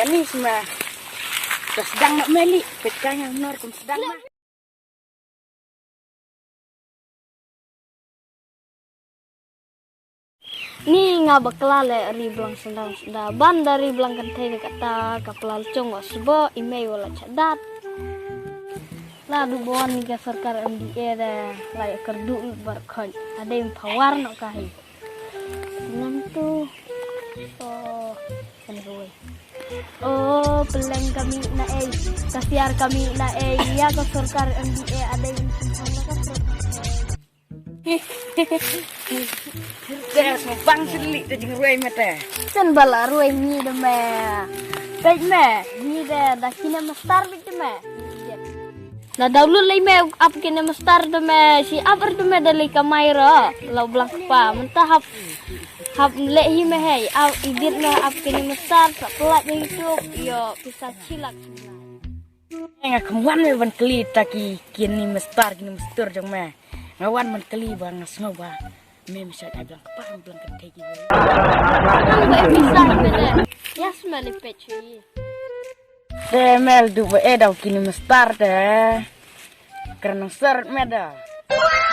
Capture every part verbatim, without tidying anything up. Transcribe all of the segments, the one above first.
Kani sma. Ka sdang na meli, pet ka nga nor kum sdang na. Ni nga bakla le ri blang sendang senda ban da ri blang kan thei kata ka pelal chong wa sebo i mei wala chadat. La du bon ni ka sorkar M D A da la ya kerdu bar khon. Ada yang pawar no kahi. Ngam tu. Oh, kan ruai. Oh, peleng kami na ei, kasiar kami na ei, ya ka sorkar M D A ada yang sentang na ka sorkar. Des bang sili te jing ruai mete. Sen bala ruai ni de me. Pej me, ni de da kine mestar bit de me. Na download lei me ap kine mestar de me, si ap er de me da lei kamai ro. Lau blang pa, menta hap hap leh hi me hei, ap idit me ap kine mestar, sa pelat ya YouTube, yo pisa chilak. Nga kham wan me ban kli ta ki kini mestar kini mestar jong me. Nga wan ban kli ba nga sngew ba me me shait ai blang kpa blang kan thei ki. Nang ba pisa me de. Yes me le pet chui. Te mel du ba e dau kini mestar te. Kren nang ser me da.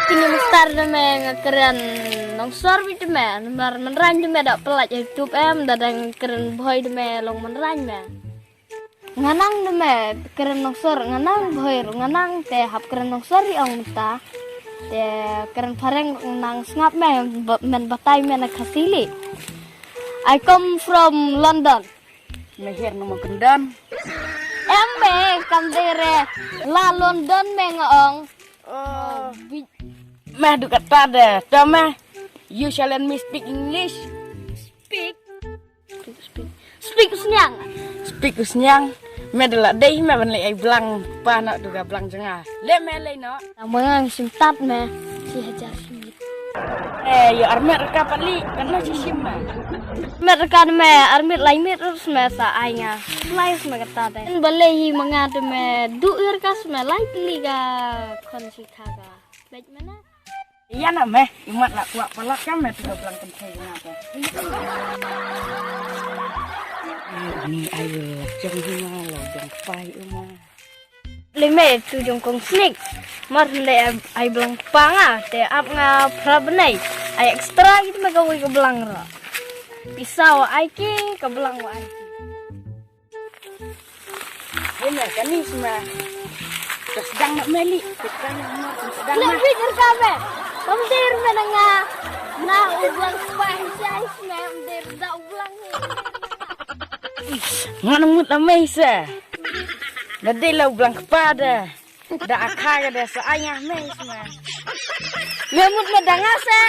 Kini mestar de me nga kren nang ser bit me. Namar menrang de me da pelat YouTube em da dang kren boy de me long menrang me. Nganang de me kren nongsor nganang bhoir nganang te hap kren nongsor ri ong ta. Te kren phareng nang sngap me ba- men batai me na Khasi li. I come from London. Me her no mo kendan. Em be kam dere la London me nga ong. Oh. Bi- Meh du kata de. To meh. You shall let me speak English. Speak. Speak, speak. Speak Usniang. Speak Usniang. Me de la dei me ban lei ai blang pa na tu ga blang janga. Le me lei no. Tang ba ngang sim tat me. Si hajar simit. Eh, yo armet reka pali kan no si sim me. Met reka me armet lai met rus me sa ai nga. Lai me kata de. En balei hi manga tu me du ir kas me lai pali ga kon si thaga. Bej mana? Ïa na meh, imat la kwah palat ka meh tu ka blang kynthei na ka. Ni ai jong hi ma la jong pai uma. Le meh tu jong kong snik. Mar le ai blang pa nga te ap nga pra benai. Ai extra gitu me ka wei ka blang ra. Pisau ai ki ka blang wa ai ki. Hei me, kani sma. Ka sdang na meli, ka sdang na meli, ka sdang na. Lek bit er ka me. Kam der me na nga. Na u blang spa hi sia hi sma, kam der da u blang hi. Nga na mut na mei se. Na dei la u blang kpa de. Da akha ka de sa ai nga mei sma. Me mut me da nga se.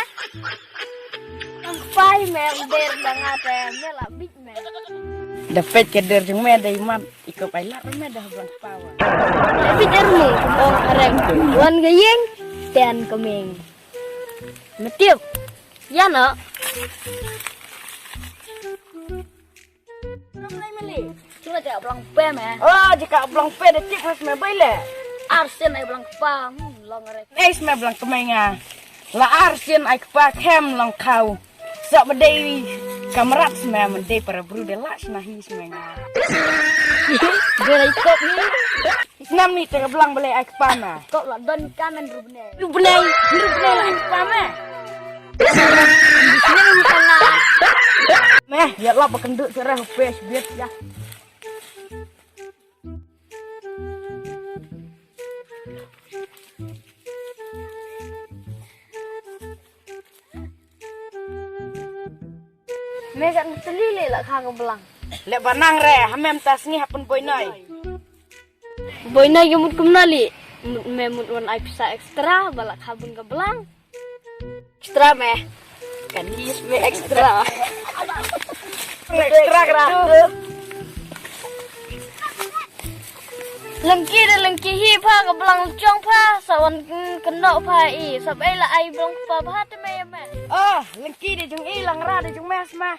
Kam kpa hi me, kam der da nga te, me la bit. Da peit ka der jong me da imat i kop ai lat me da blang pawa. Bit er mu ong areng wan ga yeng ten ka meng. Metiup. Ya no. Kam lai meli. Cuma ja blang pe me. Oh, jika blang pe da tik mas me bai le. Arsen ai blang pa. Hmm, long areng. Eis me blang kemeng ah. La arsen ai kpa kem long kau. Sok ba dei kamrat sma, man dei para bru de la sna hi sma nga. Dei la ikop ni. Snam ni te ka blang balei ai kpa ma. Kop la don ka men rubne. Rubne, rubne la ai kpa ma. Meh, ya la ba kendu sera hupes biet ya. Me kat teli le la kha ka blang. Le banang re, hamem ta sngi hapun boy noi. Boy noi ke mut kumna li. Mut me mut wan ai pisa extra, ba la kha bun ka blang. Extra me. Kan list me extra. Extra kra. Lengki de lengki hi pha ka blang chong pha sa wan kno pha i sa bai la ai blang pa pha te me me. Oh, lengki de jong i lang ra de jong me sma.